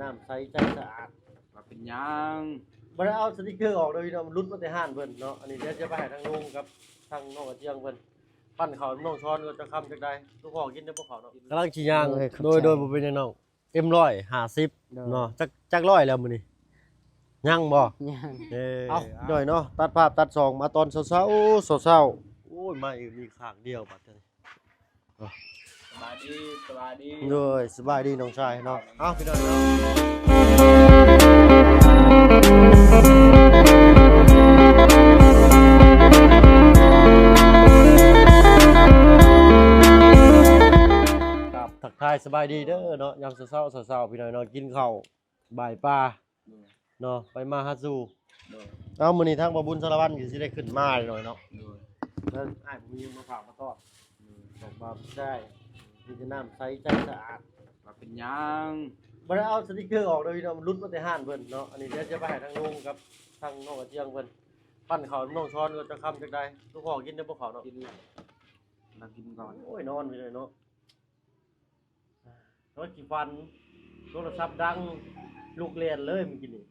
ນ້ຳໃສໃຈສະອາດ. ວ່າເປັນຫຍັງ? ບໍ່ໄດ້ເອົາສະຕິກເກີອອກເດີພີ່ນ້ອງ, ມັນຫຼຸດມາແຕ່ຮ້ານເພິ່ນເນາະ. ອັນນີ້ດຽວຈະໄປໃຫ້ທາງລຸງກັບທາງນ້ອງກະຈຽງເພິ່ນ ປັ້ນເຂົ້ານ້ອງຊອນກ່ອນ ຈະຄ່ຳຈັກໃດ. ລູກພໍ່ກິນໄດ້ບໍ່ເຂົ້າເນາະ? ກຳລັງຊິຍ່າງ. ໂດຍ ໂດຍ ບໍ່ເປັນຫຍັງນ້ອງ. ເອັມຮ້ອຍຫ້າສິບເນາະ. ຈັກ ຈັກຮ້ອຍແລ້ວມື້ນີ້? ຍັງບໍ່? ຍັງ. ເອີ ເອົາ ໜ້ອຍເນາະ, ຕັດພາບຕັດຊ່ອງມາຕອນເຊົ້າໆ ເຊົ້າໆ. ໂອ້ຍ ມາອີກ ມີຂ້າງດຽວບາດນີ້. ສະບາຍດີ ສະບາຍດີ. ໂດຍ ສະບາຍດີນ້ອງຊາຍເນາະ. ເອົາ ພີ່ນ້ອງເນາະ ຄັບ ທັກທາຍສະບາຍດີເດີເນາະ. ຍາມເຊົ້າໆ ເຊົ້າໆ ພີ່ນ້ອງເນາະ ກິນເຂົ້າບ່າຍປາ ໂດຍ ເນາະ ໄປມາຫາສູ່. ໂດຍ ເອົາ ມື້ນີ້ທາງບ່າວບຸນສາລະວັນກໍຊິໄດ້ຂຶ້ນມາໜ້ອຍເນາະ. ໂດຍ ແລ້ວອ້າຍບໍ່ມີຫຍັງມາຝາກມາຕ້ອນ. ໂດຍ ບອກວ່າໄດ້ ມີແຕ່ນ້ຳໃສໃຈສະອາດ. ວ່າເປັນຫຍັງ? ບໍ່ໄດ້ເອົາສະຕິກເກີອອກເດີພີ່ນ້ອງ, ມັນຫຼຸດມາແຕ່ຮ້ານເພິ່ນເນາະ. ອັນນີ້ດຽວຈະໄປໃຫ້ທາງລຸງກັບທາງນ້ອງກະຈຽງເພິ່ນ ປັ້ນເຂົ້ານ້ອງຊອນກ່ອນ ຈະຄ່ຳຈັກໃດ. ລູກພໍ່ກິນໄດ້ບໍ່ເຂົ້າເນາະ? ກິນແລ້ວ ລາວກິນກ່ອນ. ໂອ້ຍ ນອນໄປເລີຍເນາະ. ໂອ້ຍ ຊິຝັນ ໂທລະສັບດັງ ລຸກແລ່ນເລີຍມື້ກີ້ນີ້.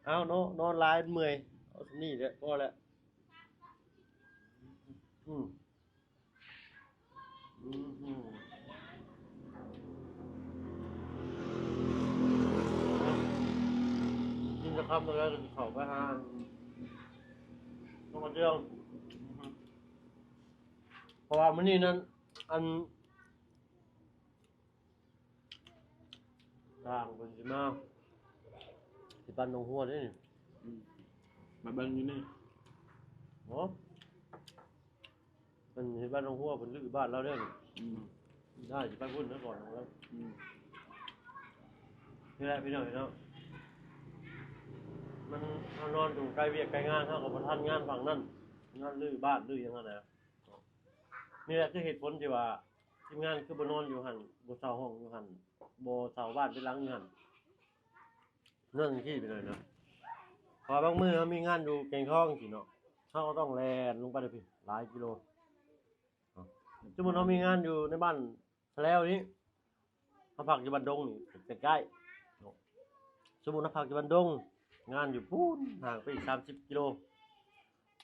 ເອົາເນາະ ນອນຫຼາຍເມື່ອຍ. ເອົາສ່ຳນີ້ແຫຼະ ພໍແລ້ວ. ອືມ ອືມ ກິນຈະຄ່ຳແລ້ວ ເຂົ້າໄປຫານ້ອງກະເຈື່ອງ. ເພາະວ່າມື້ນີ້ນັ້ນ ອັນ ຊ່າງເພິ່ນຊິມາ ຊິປັ້ນໜອງຫົວເດ້ນີ້. ອືມ ມາເບິ່ງຢູ່ນີ້. ໂອ້ ເພິ່ນເຮັດບ້ານໜອງຫົວ ເພິ່ນຮື້ບ້ານລາວເດ້ນີ້. ອືມ ໄດ້ຊິໄປພຸ້ນນະ ກ່ອນລາວ. ອືມ ນີ້ແຫຼະພີ່ນ້ອງເນາະ ມັນ ເຮົານອນຢູ່ໃກ້ວຽກໃກ້ງານ ເຮົາກໍບໍ່ທັນງານຝັ່ງນັ້ນ ງານຮື້ບ້ານຮື້ຫຍັງຫັ້ນນະ. ນີ້ແຫຼະຄືເຫດຜົນທີ່ວ່າທີມງານຄືບໍ່ນອນຢູ່ຫັ້ນ ບໍ່ເຊົ່າຫ້ອງຢູ່ຫັ້ນ ບໍ່ເຊົ່າບ້ານເປັນຫຼັງຢູ່ຫັ້ນ ນອນຈັ່ງຊີ້ໄປເລີຍນະ. ເພາະວ່າບາງມື້ເຮົາມີງານຢູ່ແກງທອງຊີ້ເນາະ ເຮົາກໍຕ້ອງແລ່ນລົງໄປເດີພີ່ ຫຼາຍກິໂລ. ສົມມຸດເຮົາມີງານຢູ່ໃນບ້ານ ສະແລວນີ້ ເຮົາພັກຢູ່ບ້ານດົງນີ້ໃກ້ໆ ສົມມຸດເຮົາພັກຢູ່ບ້ານດົງ ງານຢູ່ພຸ້ນ ຫ່າງໄປອີກສາມສິບກິໂລ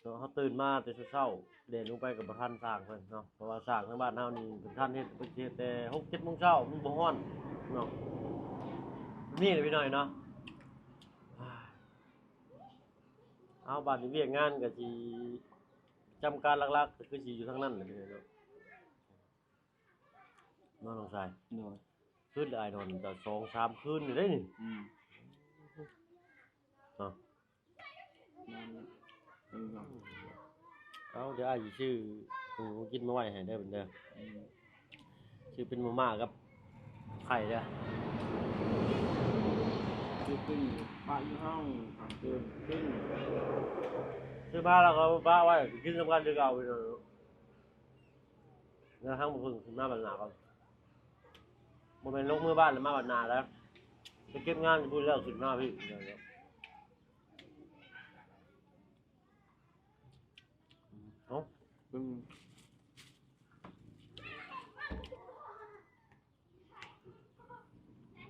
ເນາະ. ເຮົາຕື່ນມາແຕ່ເຊົ້າໆ ແລ່ນລົງໄປກໍບໍ່ທັນຊ່າງເພິ່ນເນາະ ເພາະວ່າຊ່າງທາງບ້ານເຮົານີ້ເພິ່ນທັນເຮັດ ເພິ່ນຊິເຮັດແຕ່ຫົກເຈັດໂມງເຊົ້າ ມັນບໍ່ຮ້ອນເນາະ. ນີ້ແຫຼະພີ່ນ້ອງເນາະ. ເອົາ ບາດນີ້ວຽກງານກໍຊິ ປະຈຳການຫຼັກໆ ກໍຄືຊິຢູ່ທາງນັ້ນແຫຼະເນາະ. ເນາະນ້ອງຊາຍ. ໂດຍ ຄືນອ້າຍນອນກໍສອງສາມຄືນນີ້ເດ້ນີ້. ອືມ ເນາະ ແມ່ນ ເອີ ເອົາ ດຽວອ້າຍຊິຊື້ຫູກິນມາໄວ້ໃຫ້ເດີເພິ່ນເດີ. ອືມ ຊື້ເປັນມາມ່າກັບໄຂ່ເດີ ຊື້ປີ້ງປະຢູ່ເຮົາ ເດີປີ້ງ ຊື້ມາແລ້ວກໍປະໄວ້ກິນນຳກັນຄືເກົ່າ. ແລ້ວທາງບໍ່ເພິ່ງຂຶ້ນມາບັດໜ້າກໍ ບໍ່ແມ່ນລົງມືບ້ານແລ້ວມາບັດໜ້າແລ້ວ ໄປເກັບງານຢູ່ພຸ້ນແລ້ວຂຶ້ນມາພີ້. ເອົ້າ ເບິ່ງ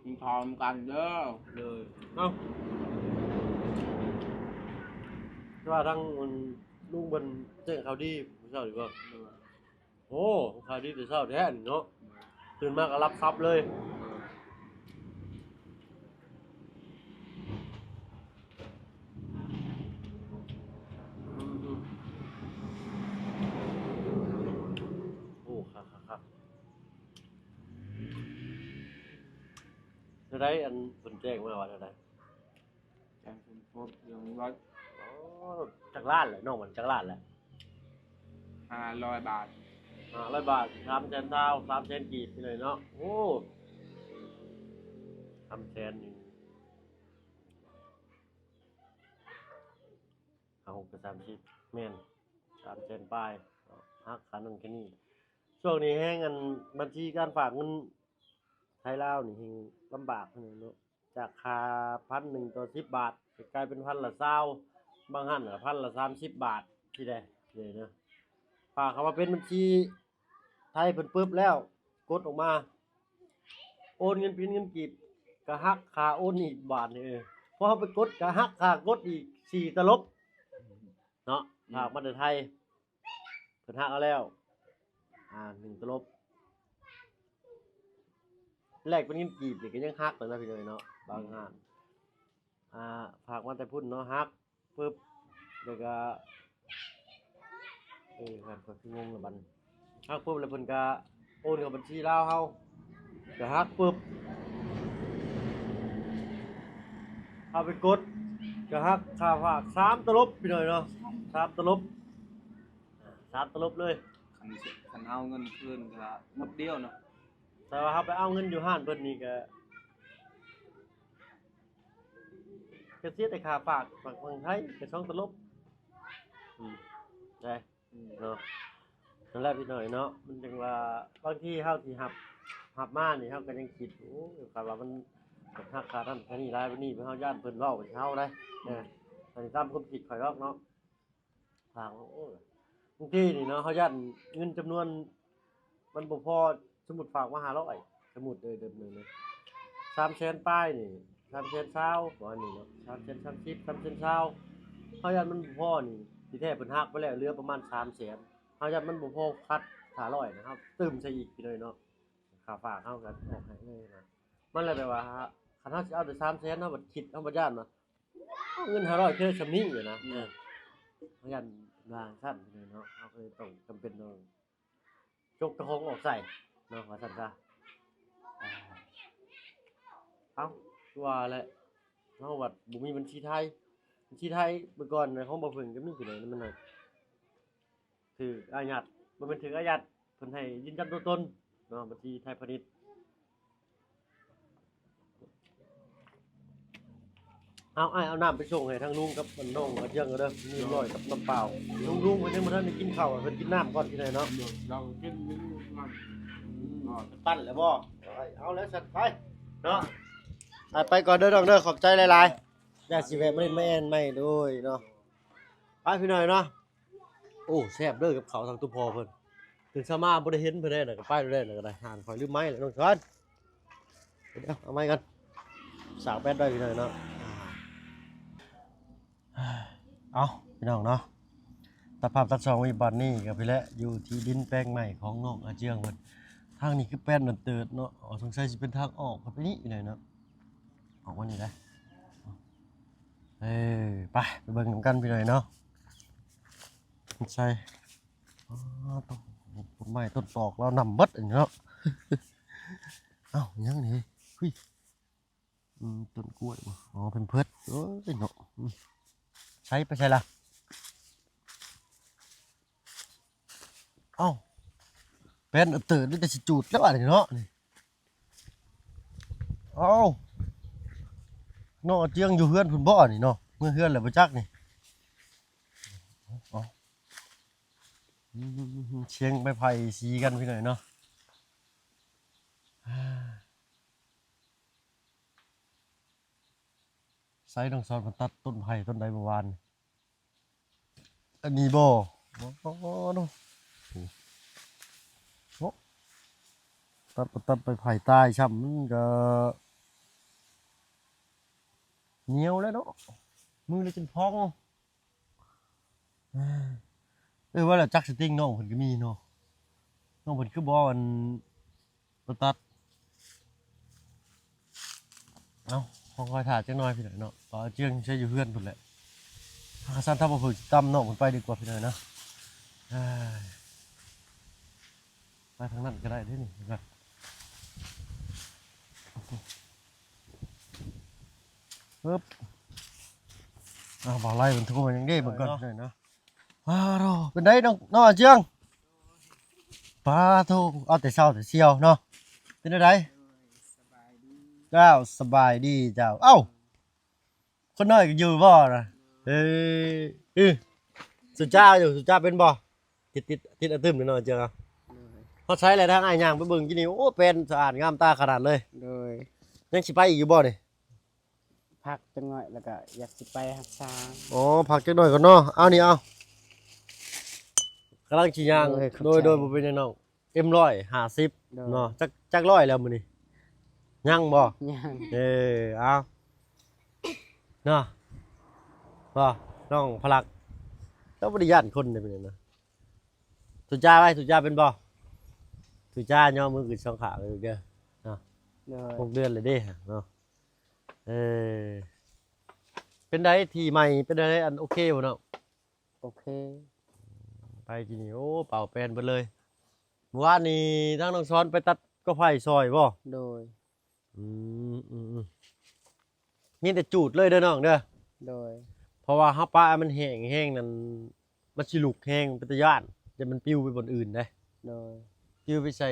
ກິນເຂົ້ານຳກັນເດີ. ເລີຍ ເອົ້າ ແຕ່ວ່າທາງລຸງເພິ່ນແຈ້ງຂ່າວດີມື້ເຊົ້ານີ້ບໍ່? ໂອ້ ຂ່າວດີແຕ່ເຊົ້າແທ້ນີ້ເນາະ ຕື່ນມາກໍຮັບຊັບເລີຍ. ໂອ້ ຄັກໆ ແນວໃດ ອັນເພິ່ນແຈ້ງມາວ່າແນວໃດ? ແຈ້ງສົມທົບເລື່ອງລົດ. ອໍ ຈັກລ້ານແຫຼະ ນ້ອງມັນຈັກລ້ານແຫຼະ? ຫ້າຮ້ອຍບາດ. ຫ້າຮ້ອຍບາດ ສາມແສນຊາວ ສາມແສນກີບນີ້ເນາະ. ໂອ້ ສາມແສນນີ້ ຫ້າຫົກກໍສາມສິບ ແມ່ນ ສາມແສນປາຍ ຫັກຄ່ານັ້ນຄ່ານີ້. ຊ່ວງນີ້ແຮງ ອັນ ບັນຊີການຝາກເງິນໄທລາວນີ້ແຮງລຳບາກເນາະ ຈາກຄ່າພັນໜຶ່ງຕໍ່ສິບບາດ ກະກາຍເປັນພັນລະຊາວ ບາງຮ້ານກະພັນລະສາມສິບບາດ ຊີ້ໃດ໋ເນາະ. ຝາກເຂົ້າມາເປັນບັນຊີໄທເພິ່ນປຶບແລ້ວ ກົດອອກມາ ໂອນເງິນເປັນເງິນກີບ ກໍຫັກຄ່າໂອນອີກບາດນີ້ ເອີ ພໍເຮົາໄປກົດ ກໍຫັກຄ່າກົດອີກສີ່ຕະຫຼົບເນາະ. ອືມ ຝາກມາແຕ່ໄທ ເພິ່ນຫັກເອົາແລ້ວ ອ່າ ໜຶ່ງຕະຫຼົບ ແລກເປັນເງິນກີບນີ້ກໍຍັງຫັກແລ້ວນະ ພີ່ນ້ອງເນາະ. ບາງຮ້ານ ອ່າ ຝາກມາແຕ່ພຸ້ນເນາະ ຫັກປຶບ ແລ້ວກໍ ເອີ ຂ້ອຍຄືງົງລະບັດ ຫັກປຶບ ແລ້ວເພິ່ນກໍໂອນເຂົ້າບັນຊີລາວເຮົາ ກໍຫັກປຶບ ເຮົາໄປກົດ ກໍຫັກຄ່າຝາກສາມຕະຫຼົບ ພີ່ນ້ອງເນາະ ສາມຕະຫຼົບ ສາມຕະຫຼົບເລີຍ. ຄັນ ຄັນເອົາເງິນຄືນກໍງວດດຽວເນາະ ແຕ່ວ່າເຮົາໄປເອົາເງິນຢູ່ຮ້ານເພິ່ນນີ້ກໍ ກໍເສຍແຕ່ຄ່າຝາກ ຝາກຝັ່ງໄທກໍສອງຕະຫຼົບ ອືມ ໄດ້ ອືມ ເນາະ. ນັ້ນແຫຼະພີ່ນ້ອງເນາະ ມັນຈຶ່ງວ່າບາງທີເຮົາຊິຮັບ ຮັບມານີ້ ເຮົາກໍຍັງຄິດ ໂອ້ຍ ຄັນວ່າມັນຫັກຄ່ານັ້ນຄ່ານີ້ຫຼາຍປານນີ້ ເຮົາຢ້ານເພິ່ນເວົ້າໃສ່ເຮົາໄດ໋ ອືມ ເອີ ອັນນີ້ຕາມຄວາມຄິດຂ້ອຍດອກເນາະ. ທາງ ໂອ້ຍ ບາງທີນີ້ເນາະ ເຮົາຢ້ານເງິນຈຳນວນມັນບໍ່ພໍ ສົມມຸດຝາກມາຫ້າຮ້ອຍ ສົມມຸດເດີ ເດືອນໜຶ່ງນີ້ ສາມແສນປາຍນີ້ ສາມແສນຊາວ ປະມານນີ້ເນາະ ສາມແສນສາມສິບ ສາມແສນຊາວ ເຮົາຢ້ານມັນບໍ່ພໍນີ້ ທີ່ແທ້ເພິ່ນຫັກໄປແລ້ວເຫຼືອປະມານສາມແສນ ເຮົາຢ້ານມັນບໍ່ພໍຄັດຫ້າຮ້ອຍນະ ເຮົາຕື່ມໃສ່ອີກ ພີ່ນ້ອງເນາະ. ຄ່າຝາກເຮົາກໍອອກໃຫ້ເລີຍນະ ມັນລະແບບວ່າ ຄັນເຮົາຊິເອົາແຕ່ສາມແສນ ເຮົາບັດຄິດ ເຮົາບັດຢ້ານວ່າ ເອົາເງິນຫ້າຮ້ອຍຄືສ່ຳນີ້ຢູ່ນະ ອືມ ເອີ ເຮົາຢ້ານວ່າຊັ້ນເນາະ ເຮົາກໍເລີຍຕ້ອງຈຳເປັນຕ້ອງ ຈົກເຈົ້າຂອງອອກໃສ່ເນາະ ວ່າຊັ້ນຊະ. ເອົ້າ ຄືວ່າແຫຼະ ເຮົາບັດບໍ່ມີບັນຊີໄທ ບັນຊີໄທເມື່ອກ່ອນຂອງບໍ່ເພິ່ງກໍມີຢູ່ໃດ໋ ມັນຖືກອາຍັດ ບໍ່ແມ່ນຖືກອາຍັດ ເພິ່ນໃຫ້ຢືນຢັນຕົວຕົນເນາະ ບັນຊີໄທພານິດ. ເອົາ ອ້າຍເອົານ້ຳໄປສົ່ງໃຫ້ທາງລຸງກັບນ້ອງອາເຈືອງເດີ ມີຮ້ອຍກັບນ້ຳເປົ່າ. ລຸງ ລຸງເພິ່ນຍັງບໍ່ທັນໄດ້ກິນເຂົ້າ ເພິ່ນກິນນ້ຳກ່ອນ ພີ່ນ້ອງເນາະ. ເຮົາກິນຢູ່ນັ້ນ ອືມ ເອີ ປັ້ນແລ້ວບໍ່? ເອົາແລ້ວຊັ້ນ ໄປເນາະ. ໄປ ໄປກ່ອນເດີນ້ອງເດີ ຂອບໃຈຫຼາຍໆ. ຢາກຊິແວະມາເຫຼັ້ນມາແອ່ນໃໝ່ໂດຍເນາະ. ໄປ ພີ່ນ້ອງເນາະ. ໂອ້ ແຊບເດີກັບເຂົ້າທາງຕຸພໍ່ເພິ່ນ ຕື່ນເຊົ້າມາບໍ່ໄດ້ເຫັນເພິ່ນເດ້ນະ ກໍໄປແລ້ວນະ ກໍໄດ້. ຮ້ານຂ້ອຍລືມໄມ້ແລ້ວນ້ອງຊອນ ດຽວເອົາໄມ້ກ່ອນ ສາກແປດໄດ້ພີ່ນ້ອງເນາະ. ເອົາ ພີ່ນ້ອງເນາະ ຕັດພາບຕັດຊ່ອງໄວ້ບາດນີ້ກໍພີ້ແຫຼະ ຢູ່ທີ່ດິນແປງໃໝ່ຂອງນ້ອງອາເຈືອງເພິ່ນ. ທາງນີ້ຄືແປນນັ້ນເຕີດເນາະ ອໍ ສົງໄສຊິເປັນທາງອອກໄປນີ້ພີ່ນ້ອງເນາະ ອອກມານີ້ແຫຼະ. ເອີ ໄປ ໄປເບິ່ງນຳກັນພີ່ນ້ອງເນາະ. ໃສ່ ອໍ ຕົ້ນໄມ້ຕົ້ນຕອກລາວນຳເບິດອັນນີ້ເນາະ. ອ້າວ ຫຍັງນີ້ ເຮີ້ຍ ອືມ ຕົ້ນກ້ວຍບໍ່? ອໍ ເພິ່ນເພີດ ເອີຍເນາະ. ອືມ ໃສ່ ໄປໃສລະ? ເອົ້າ ແປນເຕີດ ມີແຕ່ຊິຈູດແລ້ວບາດນີ້ເນາະ. ນີ້ ເອົ້າ ນ້ອງອາເຈືອງຢູ່ເຮືອນພຸ້ນບໍ່ນີ້ເນາະ? ເມືອເຮືອນແລ້ວບໍ່ຈັກນີ້. ເອົ້າ ອືມ ສຽງໄມ້ໄຜ່ສີກັນພີ່ນ້ອງເນາະ. ໃສ ນ້ອງສອນເພິ່ນຕັດຕົ້ນໄຜ່ຕົ້ນໃດເມື່ອວານ? ອັນນີ້ບໍ່? ໂອ້ໂຫ ໂອ້ ຕັດ ຕັດໄມ້ໄຜ່ຕາຍຊ້ຳ ມັນກໍໜຽວແລ້ວເນາະ ມືລະຈົນພອງ. ເອີ ວ່າແລ້ວຈັກສະຕິງນ້ອງເພິ່ນກໍມີເນາະ ນ້ອງເພິ່ນຄືບໍ່ອັນ ບໍ່ຕັດ. ເອົ້າ ຂໍຄອຍຖ້າຈັກໜ່ອຍພີ່ນ້ອງເນາະ ເພາະວ່າອາເຈືອງໃຊ້ຢູ່ເຮືອນພຸ້ນແຫຼະ. ຄັນຊັ້ນ ຖ້າບໍ່ເພິ່ນຕຳນ້ອງເພິ່ນໄປດີກວ່າພີ່ນ້ອງເນາະ. ເອີ ໄປທາງນັ້ນກໍໄດ້ເດ້ນີ້ ເບິ່ງກ່ອນ ປຶບ ອ້າວ ບ່າວໄລເພິ່ນໂທມາຫຍັງເດ້ ເບິ່ງກ່ອນເນາະ. ອ້າວ ເປັນໃດນ້ອງ ນ້ອງອາເຈືອງ? ປາໂທ ເອົາແຕ່ເຊົ້າແຕ່ຊຽວເນາະ ເປັນແນວໃດ? ເຈົ້າ ສະບາຍດີເຈົ້າ. ເອົ້າ ຄົນນ້ອຍກໍຢູ່ບໍ່ນະ? ເອີ ອື ສຸຈາຢູ່ ສຸຈາເປັນບໍ່? ຕິດ ຕິດ ຕິດອາຕຶມນີ້ເນາະ ເຈົ້າເນາະ. ຮອດໃສແລ້ວ? ທາງອ້າຍຍ່າງໄປເບິ່ງກີ້ນີ້ ໂອ້ ແປນສະອາດງາມຕາຂະໜາດເລີຍ. ໂດຍ ຍັງຊິໄປອີກຢູ່ບໍ່ນີ້? ພັກຈັກໜ້ອຍ ແລ້ວກໍຢາກຊິໄປຮັກສາ. ອໍ ພັກຈັກໜ້ອຍກ່ອນເນາະ. ເອົານີ້ ເອົາ ກຳລັງຊິຍ່າງ. ໂດຍ ໂດຍ ບໍ່ເປັນຫຍັງນ້ອງ. ເອັມຮ້ອຍຫ້າສິບ ໂດຍ ເນາະ. ຈັກ ຈັກຮ້ອຍແລ້ວມື້ນີ້? ຍັງບໍ່? ຍັງ ເອີ ເອົາເນາະ ບໍ່ ນ້ອງພະລັກ ເຈົ້າບໍ່ໄດ້ຢ້ານຄົນເດ້ ເປັນຫຍັງນະ? ສູດຢາໄວ້ ສູດຢາເປັນບໍ່? ສູດຢາ ຍໍມືຂຶ້ນສອງຂ້າງເດີ ເນາະ ໂດຍ ຫົກເດືອນແລ້ວເດ້ເນາະ. ເອີ ເປັນໃດທີ່ໃໝ່ ເປັນໃດ ອັນໂອເຄບໍ່ນ້ອງ? ໂອເຄ ໄປທີ່ນີ້ ໂອ້ ເປົ່າແປນເບິດເລີຍ. ມື້ວານນີ້ທາງນ້ອງສອນໄປຕັດກໍໄຜ່ຊ່ອຍບໍ່? ໂດຍ ອືມ ອືມ ອືມ ມີແຕ່ຈູດເລີຍເດີນ້ອງເດີ. ໂດຍ ເພາະວ່າເຮົາປະໃຫ້ມັນແຫ້ງແຮງນັ້ນ ມັນຊິລຸກແຮງ ເປັນຕາຢ້ານ ຢ້ານມັນປິວໄປບ່ອນອື່ນເດ້. ໂດຍ ປິວໄປໃສ່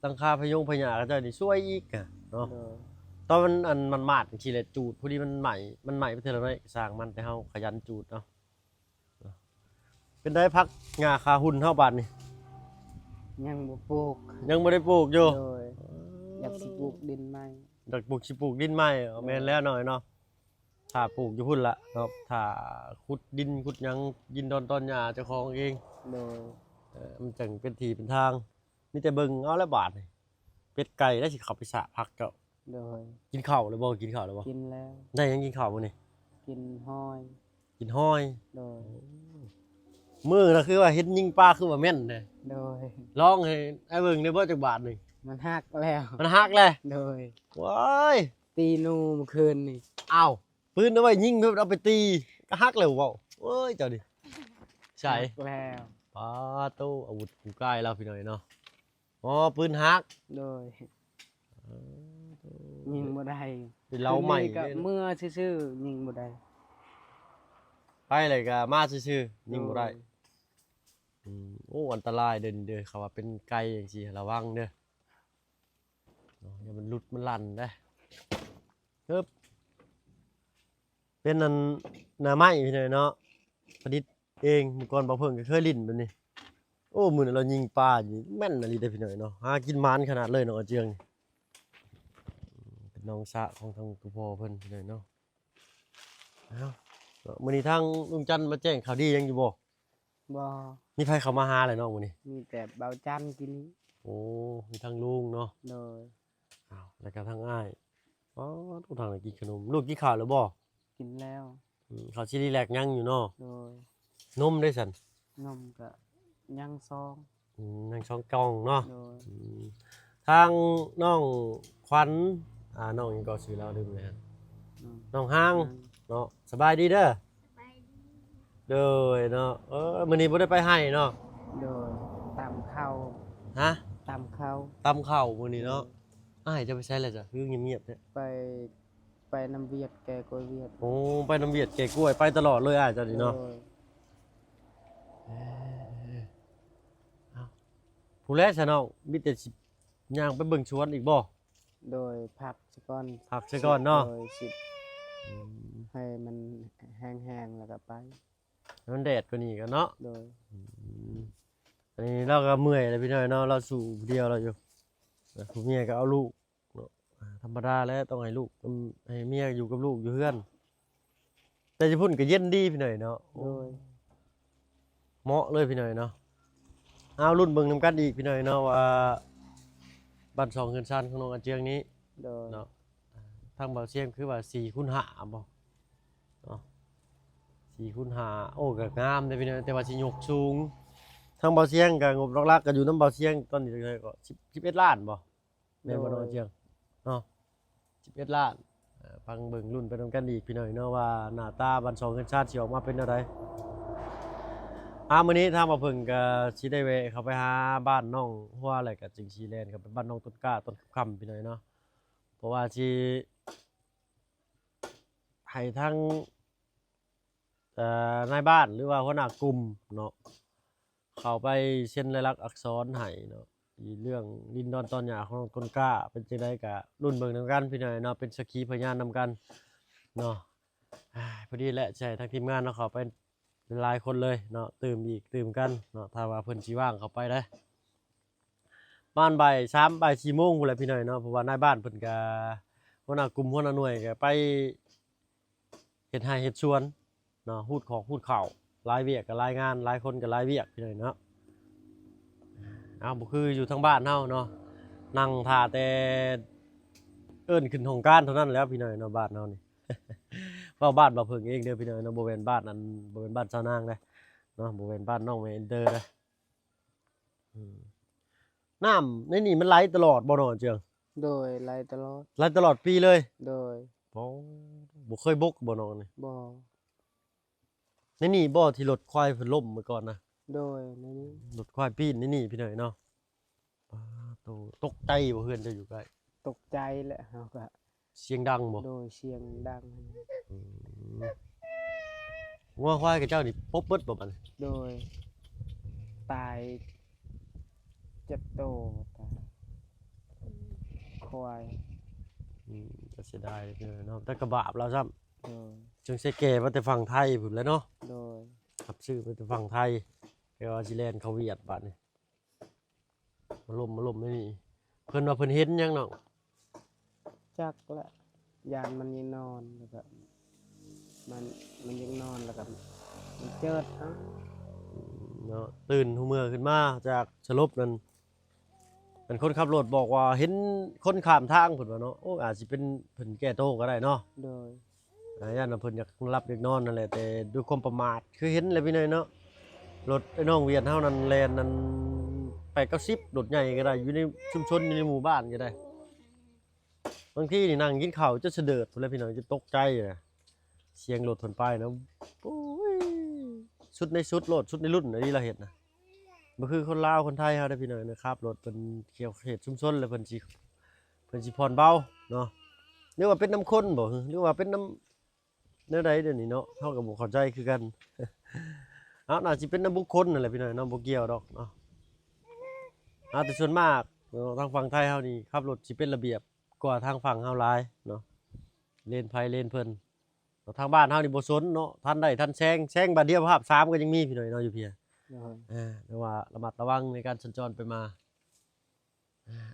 ຫຼັງຄາພະຍົງພະຫຍ້າເຂົາເຈົ້ານີ້ຊວຍອີກນະເນາະ. ໂດຍ ຕອນມັນ ອັນ ມັນມາດຈັ່ງຊີ້ແຫຼະ ຈູດພໍດີມັນໄໝ້ ມັນໄໝ້ໄປເທື່ອລະໜ້ອຍ ກໍຊ່າງມັນ ແຕ່ເຮົາຂະຫຍັນຈູດເອົາ. ເປັນໃດຜັກຫຍ້າຂາຫຸ່ນເຮົາບາດນີ້? ຍັງບໍ່ປູກ ຍັງບໍ່ໄດ້ປູກຢູ່. ໂດຍ ຢາກຊິປູກດິນໃໝ່ ຢາກປູກ ຊິປູກດິນໃໝ່. ເອົາ ໂດຍ ແມ່ນແລ້ວນ້ອງເນາະ ຖ້າປູກຢູ່ພຸ້ນລະເນາະ ຖ້າຂຸດດິນຂຸດຫຍັງ ດິນດອນຕອນຫຍ້າເຈົ້າຂອງເອງ. ໂດຍ ເອີ ມັນຈັ່ງເປັນທີ່ເປັນທາງ. ມີແຕ່ເບິ່ງເອົາແຫຼະບາດນີ້ ເປັດໄກ່ໄດ້ຊິເຂົ້າໄປສະຜັກເຈົ້າ. ໂດຍ ກິນເຂົ້າແລ້ວບໍ່? ກິນເຂົ້າແລ້ວບໍ່? ກິນແລ້ວ. ໄດ້ຫຍັງກິນເຂົ້າມື້ນີ້? ກິນຫອຍ ກິນຫອຍ. ໂດຍ ໂອ້ ມືນະ ຄືວ່າເຫັນຍິງປາ ຄືວ່າແມ່ນແທ້. ໂດຍ ລອງໃຫ້ອ້າຍເບິ່ງໄດ້ບໍ່ ຈັກບາດໜຶ່ງ? ມັນຫັກແລ້ວ ມັນຫັກແລ້ວ. ໂດຍ ໂອ້ຍ ຕີໜູມື້ຄືນນີ້. ອ້າວ ປືນເອົາໄວ້ຍິງ ເອົາໄປຕີກໍຫັກແລ້ວເວົ້າ. ໂອ້ຍ ເຈົ້ານີ້ ໃສ ຫັກແລ້ວ. ປາໂຕ ອາວຸດກູກາຍລາວ ພີ່ນ້ອງເນາະ. ອໍ ປືນຫັກ. ໂດຍ ເອີ ຍິງບໍ່ໄດ້ ເປັນເລົາໃໝ່ ຄືນີ້ກໍເມືອຊື່ໆ ຍິງບໍ່ໄດ້. ໄປແລ້ວກໍມາຊື່ໆ ຍິງບໍ່ໄດ້. ໂດຍ ອືມ ໂອ້ ອັນຕະລາຍເດີນີ້ເດີ ເຂົາວ່າເປັນໄກ່ຈັ່ງຊີ້ ລະວັງເດີເນາະ ຢ່າມັນຫຼຸດມັນລັ່ນເດ້. ເອີບ ເປັນອັນໜ້າໄມ້ພີ່ນ້ອງເນາະ ປະດິດເອງ. ເມື່ອກ່ອນບ່າວເຜິ້ງກໍເຄີຍຫຼິ້ນແບບນີ້. ໂອ້ ມື້ນັ້ນລາວຍິງປາຢູ່ ແມ່ນອີ່ຫຼີເດ້ພີ່ນ້ອງເນາະ. ຫາກິນໝານຂະໜາດເລີຍນ້ອງອາເຈືອງນີ້. ເປັນໜອງສະຂອງທາງພໍ່ເພິ່ນພີ່ນ້ອງເນາະ. ເອົາ ມື້ນີ້ທາງລຸງຈັນມາແຈ້ງຂ່າວດີຫຍັງຢູ່ບໍ່? ບໍ່ ມີໃຜເຂົ້າມາຫາແລ້ວນ້ອງມື້ນີ້? ມີແຕ່ບ່າວຈັນກິນນີ້. ໂອ້ ມີທາງລຸງເນາະ. ໂດຍ ອ້າວ ແລ້ວກໍທາງອ້າຍ. ອໍ ທາງນັ້ນກິນຂະໜົມ. ລູກກິນຂ້າວແລ້ວບໍ່? ກິນແລ້ວ. ອືມ ເຂົາຊິຣີແລັກຍັງຢູ່ເນາະ. ໂດຍ ນົມເດ້ຊັ້ນ? ນົມກໍຍັງຊອງ. ອືມ ຍັງຊອງກ່ອງເນາະ. ໂດຍ ອືມ ທາງນ້ອງຂວັນ ອ່າ ນ້ອງຫຍັງກໍຊື່ລາວລືມແລ້ວ. ອືມ ນ້ອງຮາງ ຮາງ ເນາະ. ສະບາຍດີເດີ. ສະບາຍດີ. ໂດຍເນາະ. ເອີ ມື້ນີ້ບໍ່ໄດ້ໄປໄຮ່ເນາະ. ໂດຍ ຕຳເຂົ້າ. ຮະ? ຕຳເຂົ້າ. ຕຳເຂົ້າມື້ນີ້ເນາະ. ໂດຍ ອ້າຍເຈົ້າໄປໃສແລ້ວຈ້ະ ຄືງຽບໆແທ້? ໄປ ໄປນຳວຽດແກ່ກ້ວຍວຽດ. ໂອ້ ໄປນຳວຽດແກ່ກ້ວຍ ໄປຕະຫຼອດເລີຍອ້າຍເຈົ້ານີ້ເນາະ. ໂດຍ ເອີ ເອົ້າ ຜູ້ແລສະນ້ອງ ມີແຕ່ຊິຍ່າງໄປເບິ່ງສວນອີກບໍ່? ໂດຍ ພັກສະກ່ອນ ພັກສະກ່ອນເນາະ. ໂດຍ ຊິ ອືມ ໃຫ້ມັນແຫ້ງໆ ແລ້ວກໍໄປ ໃຫ້ມັນແດດກວ່ານີ້ກ່ອນເນາະ. ໂດຍ ອືມ ອັນນີ້ລາວກໍເມື່ອຍແລ້ວພີ່ນ້ອງເນາະ ລາວສູ້ຜູ້ດຽວລາວຢູ່ ແລ້ວຜູ້ເມຍກໍເອົາລູກ ເນາະ ອ່າ ທຳມະດາແຫຼະ ຕ້ອງໃຫ້ລູກ ອືມ ໃຫ້ເມຍຢູ່ກັບລູກຢູ່ເຮືອນ. ແຕ່ຢູ່ພຸ້ນກໍເຢັນດີພີ່ນ້ອງເນາະ. ໂດຍ ເໝາະເລີຍພີ່ນ້ອງເນາະ. ເອົາ ລຸ້ນເບິ່ງນຳກັນອີກພີ່ນ້ອງເນາະ ວ່າບ້ານຊ່ອງເຮືອນຊານຂອງນ້ອງອາເຈືອງນີ້. ໂດຍ ເນາະ ທາງບ່າວຊຽງຄືວ່າສີ່ຄູນຫ້າບໍ່ເນາະ ສີ່ຄູນຫ້າ. ໂອ້ ກໍງາມເດ້ພີ່ນ້ອງ ແຕ່ວ່າຊິຍົກສູງ. ທາງບ່າວຊຽງກໍງົບຫຼັກໆ ກໍຢູ່ນຳບ່າວຊຽງ ຕອນນີ້ເທົ່າໃດກໍ ສິບ ສິບເອັດລ້ານບໍ່? ແມ່ນບໍ່ນ້ອງອາເຈືອງເນາະ? ສິບເອັດລ້ານ. ເອີ ຟັງເບິ່ງລຸ້ນໄປນຳກັນອີກພີ່ນ້ອງເນາະ ວ່າໜ້າຕາບ້ານຊ່ອງເຮືອນຊານຊິອອກມາເປັນແນວໃດ. ອາ ມື້ນີ້ທາງບ່າວເຜິ້ງກໍຊິໄດ້ແວະເຂົ້າໄປຫາບ້ານນ້ອງຫົວ ແລ້ວກໍຈຶ່ງຊິແລ່ນເຂົ້າໄປບ້ານນ້ອງຕົ້ນກ້າຕອນຄ່ຳໆ ພີ່ນ້ອງເນາະ. ເພາະວ່າຊິໃຫ້ທາງ ເອີ ນາຍບ້ານ ຫຼືວ່າຫົວໜ້າກຸ່ມເນາະ ເຂົ້າໄປເຊັນລາຍລັກອັກສອນໃຫ້ເນາະ ເລື່ອງດິນດອນຕອນຫຍ້າຂອງຕົ້ນກ້າເປັນຈັ່ງໃດ ກະລຸ້ນເບິ່ງນຳກັນພີ່ນ້ອງເນາະ ເປັນສັກຂີພະຍານນຳກັນເນາະ. ອາ ພໍດີແຫຼະ ຊິໃຫ້ທາງທີມງານເຮົາເຂົ້າໄປຫຼາຍຄົນເລີຍເນາະ ຕື່ມອີກຕື່ມກັນເນາະ ຖ້າວ່າເພິ່ນຊິວ່າງເຂົ້າໄປເດ້. ປະມານບ່າຍສາມ ບ່າຍສີ່ໂມງພຸ້ນແຫຼະພີ່ນ້ອງເນາະ ເພາະວ່ານາຍບ້ານເພິ່ນກະ ຫົວໜ້າກຸ່ມ ຫົວໜ້າໜ່ວຍກະໄປເຮັດໄຮ່ເຮັດສວນເນາະ ຮູດຂອກຮູດເຂົ້າ ຫຼາຍວຽກກະຫຼາຍງານ ຫຼາຍຄົນກະຫຼາຍວຽກພີ່ນ້ອງເນາະ. ເອົາ ບໍ່ຄືຢູ່ທາງບ້ານເຮົາເນາະ ນັ່ງຖ້າແຕ່ ເອີ້ນຂຶ້ນຫ້ອງການເທົ່ານັ້ນແຫຼະພີ່ນ້ອງເນາະ ບ້ານເຮົານີ້. ເວົ້າບ້ານບ່າວເຜິ້ງເອງເດີພີ່ນ້ອງເນາະ ບໍ່ແມ່ນບ້ານອັນ ບໍ່ແມ່ນບ້ານຊາວນາງເດ້ເນາະ ບໍ່ແມ່ນບ້ານນ້ອງແມ່ອິນເຕີເດ້. ອືມ ນ້ຳໃນນີ້ມັນໄຫຼຕະຫຼອດບໍ່ນ້ອງເຈືອງ? ໂດຍ ໄຫຼຕະຫຼອດ ໄຫຼຕະຫຼອດປີເລີຍ? ໂດຍ. ໂອ້ ບໍ່ເຄີຍບົກບໍ່ນ້ອງນີ້? ບໍ່. ໃນນີ້ບໍ່ທີ່ລົດຄວາຍເພິ່ນລົ້ມມື້ກ່ອນນະ? ໂດຍ ໃນນີ້ ລົດຄວາຍປີນໃນນີ້ພີ່ນ້ອງເນາະ. ປາໂຕ ຕົກໃຈບໍ່ ເຮືອນເຈົ້າຢູ່ໃກ້? ຕົກໃຈແຫຼະ ເຮົາກະ ສຽງດັງບໍ່? ໂດຍ ສຽງດັງ. ອືມ ງົວຄວາຍຂະເຈົ້ານີ້ປົບເບິດບໍ່ບັດນີ້? ໂດຍ ຕາຍເຈັດໂຕ ຕາຍຄວາຍ. ອືມ ກະເສຍດາຍເດີເນາະ ແຕ່ກະບາບລາວຊ້ຳ. ໂດຍ ຈັ່ງໃສ່ແກ່ມາແຕ່ຝັ່ງໄທພຸ້ນແຫຼະເນາະ. ໂດຍ ຮັບຊື້ມາແຕ່ຝັ່ງໄທ ແຕ່ວ່າຊິແລ່ນເຂົ້າຫວຽດບາດນີ້. ມາລົມ ມາລົມໃນນີ້ ເພິ່ນວ່າເພິ່ນເຫັນຫຍັງນ້ອງ? ຈັກແຫຼະ ຢ້ານມັນຍັງນອນ ແລ້ວກະ ມັນ ມັນຍັງນອນ ແລ້ວກະມັນເຈີດເອົາ. ອືມ ເນາະ ຕື່ນຫົວເມືອຂຶ້ນມາຈາກສະຫຼົບນັ້ນ ອັນຄົນຂັບລົດບອກວ່າເຫັນຄົນຂ້າມທາງ ເພິ່ນວ່າເນາະ. ໂອ້ ອາດຊິເປັນເພິ່ນແກ້ໂຕກະໄດ້ເນາະ. ໂດຍ. ອ່າ ຢ້ານວ່າເພິ່ນຢາກຫຼັບຢາກນອນນັ້ນແຫຼະ ແຕ່ດ້ວຍຄວາມປະໝາດ ຄືເຫັນແຫຼະພີ່ນ້ອງເນາະ ລົດໄອ້ນ້ອງຫວຽດເຮົານັ້ນແລ່ນນັ້ນ ແປດເກົ້າສິບ ລົດໃຫຍ່ກະໄດ້ ຢູ່ໃນຊຸມຊົນ ຢູ່ໃນໝູ່ບ້ານກະໄດ້ ບາງທີນີ້ນັ່ງກິນເຂົ້າຈົນສະເດີດພຸ້ນແຫຼະພີ່ນ້ອງ ຈົນຕົກໃຈນະ ສຽງລົດເພິ່ນໄປນະ. ໂອ້ຍ ສຸດໃນສຸດໂລດ ສຸດໃນລຸ້ນອັນນີ້ລາວເຮັດນະ. ບໍ່ຄືຄົນລາວຄົນໄທເຮົາເດ້ພີ່ນ້ອງເນາະ ຂັບລົດເພິ່ນຂຽວເຂດຊຸມຊົນ ແລ້ວເພິ່ນຊິ ເພິ່ນຊິຜ່ອນເບົາເນາະ. ຫຼືວ່າເປັນນຳຄົນບໍ່ ຫຼືວ່າເປັນນຳແນວໃດດຽວນີ້ເນາະ ເຮົາກະບໍ່ເຂົ້າໃຈຄືກັນ. ເອົາ ໜ້າຊິເປັນນຳບຸກຄົນຫັ້ນແຫຼະພີ່ນ້ອງເນາະ ບໍ່ກ່ຽວດອກເນາະ. ເອົາ ແຕ່ສ່ວນມາກເນາະ ທາງຝັ່ງໄທເຮົານີ້ຂັບລົດຊິເປັນລະບຽບກວ່າທາງຝັ່ງເຮົາຫຼາຍເນາະ ເລນໃຜເລນເພິ່ນ. ທາງບ້ານເຮົານີ້ບໍ່ສົນເນາະ ທັນໄດ້ທັນແຊງ ແຊງບາດດຽວພາບສາມກະຍັງມີພີ່ນ້ອງເນາະ ຢູ່ເພຍ. ໂດຍ. ເອີ ແຕ່ວ່າລະມັດລະວັງໃນການສັນຈອນໄປມາ.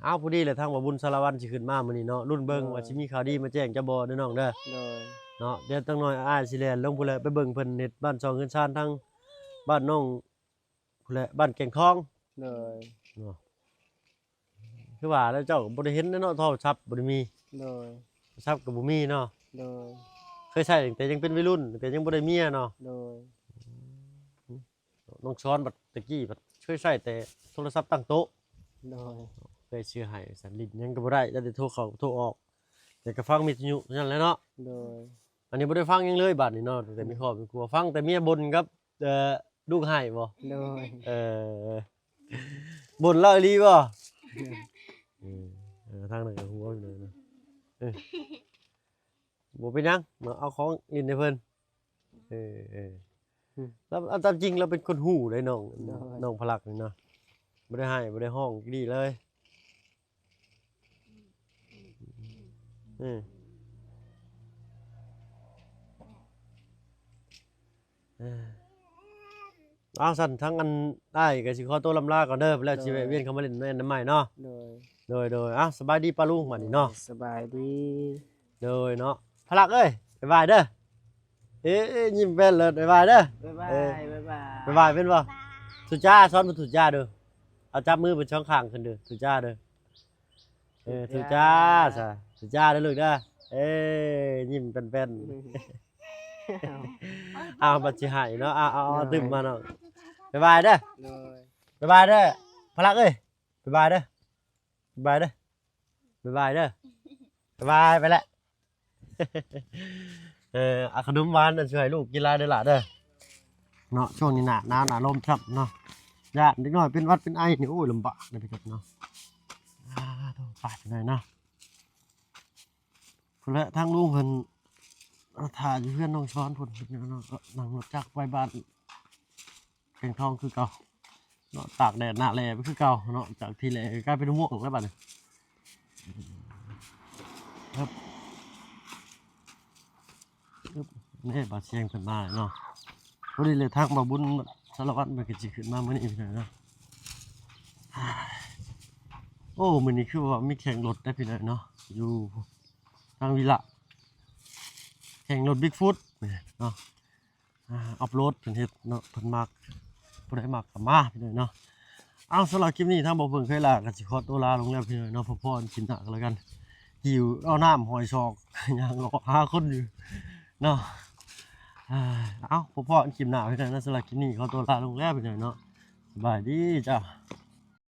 ເອົາ ພໍດີແຫຼະ ທາງບ່າວບຸນສາລະວັນຊິຂຶ້ນມາມື້ນີ້ເນາະ ລຸ້ນເບິ່ງວ່າຊິມີຂ່າວດີມາແຈ້ງເຈົ້າບໍ່ເດີນ້ອງເດີ. ໂດຍ. ເນາະ ດຽວຈັກໜ້ອຍອ້າຍຊິແລ່ນລົງພຸ້ນແຫຼະ ໄປເບິ່ງເພິ່ນເຮັດບ້ານຊ່ອງເຮືອນຊານທາງບ້ານນ້ອງພຸ້ນແຫຼະ ບ້ານແກ້ງທອງ. ໂດຍ. ເນາະ ຄືວ່າແລ້ວ ເຈົ້າກະບໍ່ໄດ້ເຫັນເນາະ ໂທລະສັບບໍ່ໄດ້ມີ. ໂດຍ. ໂທລະສັບກະບໍ່ມີເນາະ. ໂດຍ. ເຄີຍໃຊ້ຕັ້ງແຕ່ຍັງເປັນໄວລຸ້ນ ແຕ່ຍັງບໍ່ໄດ້ເມຍເນາະ. ໂດຍ. ນ້ອງຊອນບັດຕະກີ້ບັດເຄີຍໃຊ້ແຕ່ໂທລະສັບຕັ້ງໂຕະ. ໂດຍ. ເຄີຍຊື້ໃຫ້ ສັນຫຼິ້ນຫຍັງກະບໍ່ໄດ້ ໄດ້ແຕ່ໂທເຂົ້າໂທອອກ ແຕ່ກະຟັງວິທະຍຸເທົ່ານັ້ນແຫຼະເນາະ. ໂດຍ. ອັນນີ້ບໍ່ໄດ້ຟັງຫຍັງເລີຍບາດນີ້ເນາະ ຕັ້ງແຕ່ມີຄອບມີຄົວ ຟັງແຕ່ເມຍບົ່ນກັບ ເອີ ລູກໄຫ້ບໍ່? ໂດຍ. ເອີ ບ່ນລາວອີ່ຫຼີບໍ່? ເອີ ເອີ ທາງນັ້ນກະຫົວຢູ່ເລີຍເນາະ. ເອີ ບໍ່ເປັນຫຍັງເນາະ ເອົາຂອງຫຼິ້ນໃຫ້ເພິ່ນ. ເອີ ເອີ ອືມ ລາວ ຕາມຈິງລາວເປັນຄົນຮູ້ເດ້ນ້ອງ. ໂດຍ. ນ້ອງພະລັກນີ້ເນາະ ບໍ່ໄດ້ໄຫ້ບໍ່ໄດ້ຮ້ອງດີເລີຍ. ເອີ ເອີ ເອົາ ຊັ້ນທາງອັນອ້າຍກະຊິຂໍໂຕລຳລາກ່ອນເດີ ແລ້ວຊິແວະວຽນເຂົ້າມາຫຼິ້ນນຳໃໝ່ເນາະ. ໂດຍ. ໂດຍ ໂດຍ. ເອົາ ສະບາຍດີປ້າລຸງບາດນີ້ເນາະ. ໂດຍ ສະບາຍດີ. ໂດຍເນາະ ພະລັກເອີຍ ບາຍບາຍເດີ. ເອີ ຍິ້ມແປ້ນເລີດ ບາຍບາຍເດີ. ບາຍບາຍ. ເອີ ບາຍບາຍ ເປັນບໍ່? ທຸຈາ ສອນເພິ່ນທຸຈາເດີ. ເອົາ ຈັບມືເພິ່ນສອງຂ້າງຂຶ້ນເດີ ທຸຈາເດີ. ເອີ ທຸຈາ ທຸຈາ ສະ ທຸຈາເດີລູກເດີ. ເອີ ຍິ້ມແປ້ນໆ. ອ້າວ ບັດຊິໃຫ້ເນາະ. ເອົາ ເອົາ ເອົາ ໂດຍ ຕື່ມມາເນາະ. ບາຍບາຍເດີ. ໂດຍ. ບາຍບາຍເດີ ພະລັກເອີຍ. ບາຍບາຍເດີ ບາຍບາຍເດີ ບາຍບາຍເດີ ບາຍບາຍ ໄປແລ້ວ. ເອີ ເອົາຂະໜົມຫວານອັນຊ່ວຍລູກກິນຫຼາຍເດີຫຼ້າເດີ ເນາະ. ຊ່ວງນີ້ໜ້າໜາວໜ້າລົມຊ້ຳເນາະ ຢ້ານເດັກນ້ອຍເປັນຫວັດເປັນໄອນີ້ ໂອ້ຍ ລຳບາກເດີພີ່ນ້ອງເນາະ. ອາ ໂທ້ ໄປໄປເລີຍເນາະ. ພຸ້ນແຫຼະ ທາງລຸງເພິ່ນຖ້າຢູ່ເຮືອນນ້ອງຊອນພຸ້ນເນາະ ນັ່ງລົດຈັກໄປບ້ານແກ້ງທອງຄືເກົ່າເນາະ ຕາກແດດໜ້າແລ້ໄປຄືເກົ່າເນາະ. ຈາກທີ່ແລ້ກາຍເປັນມ່ວງແລ້ວບາດນີ້. ເອີ ເອີ ນີ້ບາດສຽງເພິ່ນມາເນາະ. ພໍດີເລີຍ ທາງບ່າວບຸນສາລະວັນເພິ່ນກະຊິຂຶ້ນມາມື້ນີ້ພີ່ນ້ອງເນາະ. ໂອ້ ມື້ນີ້ຄືວ່າມີແຂ່ງລົດໄດ໋ພີ່ນ້ອງເນາະ ຢູ່ທາງວິລະ ແຂ່ງລົດບິກຟຸດເນາະ. ອາ ອັບໂຫຼດເພິ່ນເຮັດເນາະ ເພິ່ນມັກ ຜູ້ໃດມັກກະມາພີ່ນ້ອງເນາະ. ເອົາ ສຳລັບຄລິບນີ້ທາງບ່າວເຜິ້ງເຄີຍລາກະຊິຂໍໂຕລາລົງແລ້ວພີ່ນ້ອງເນາະ. ພໍ້ກັນຄລິບໜ້າກະແລ້ວກັນ. ຫິວເອົານ້ຳຫອຍຊອກ ຍ່າງເລາະຫາຄົນຢູ່ເນາະ. ເອົ້າ ພໍ້ກັນຄລິບໜ້າພີ່ນ້ອງເນາະ. ສຳລັບຄລິບນີ້ຂໍຕົວລາລົງແລ້ວພີ່ນ້ອງເນາະ. ສະບາຍດີເຈົ້າ.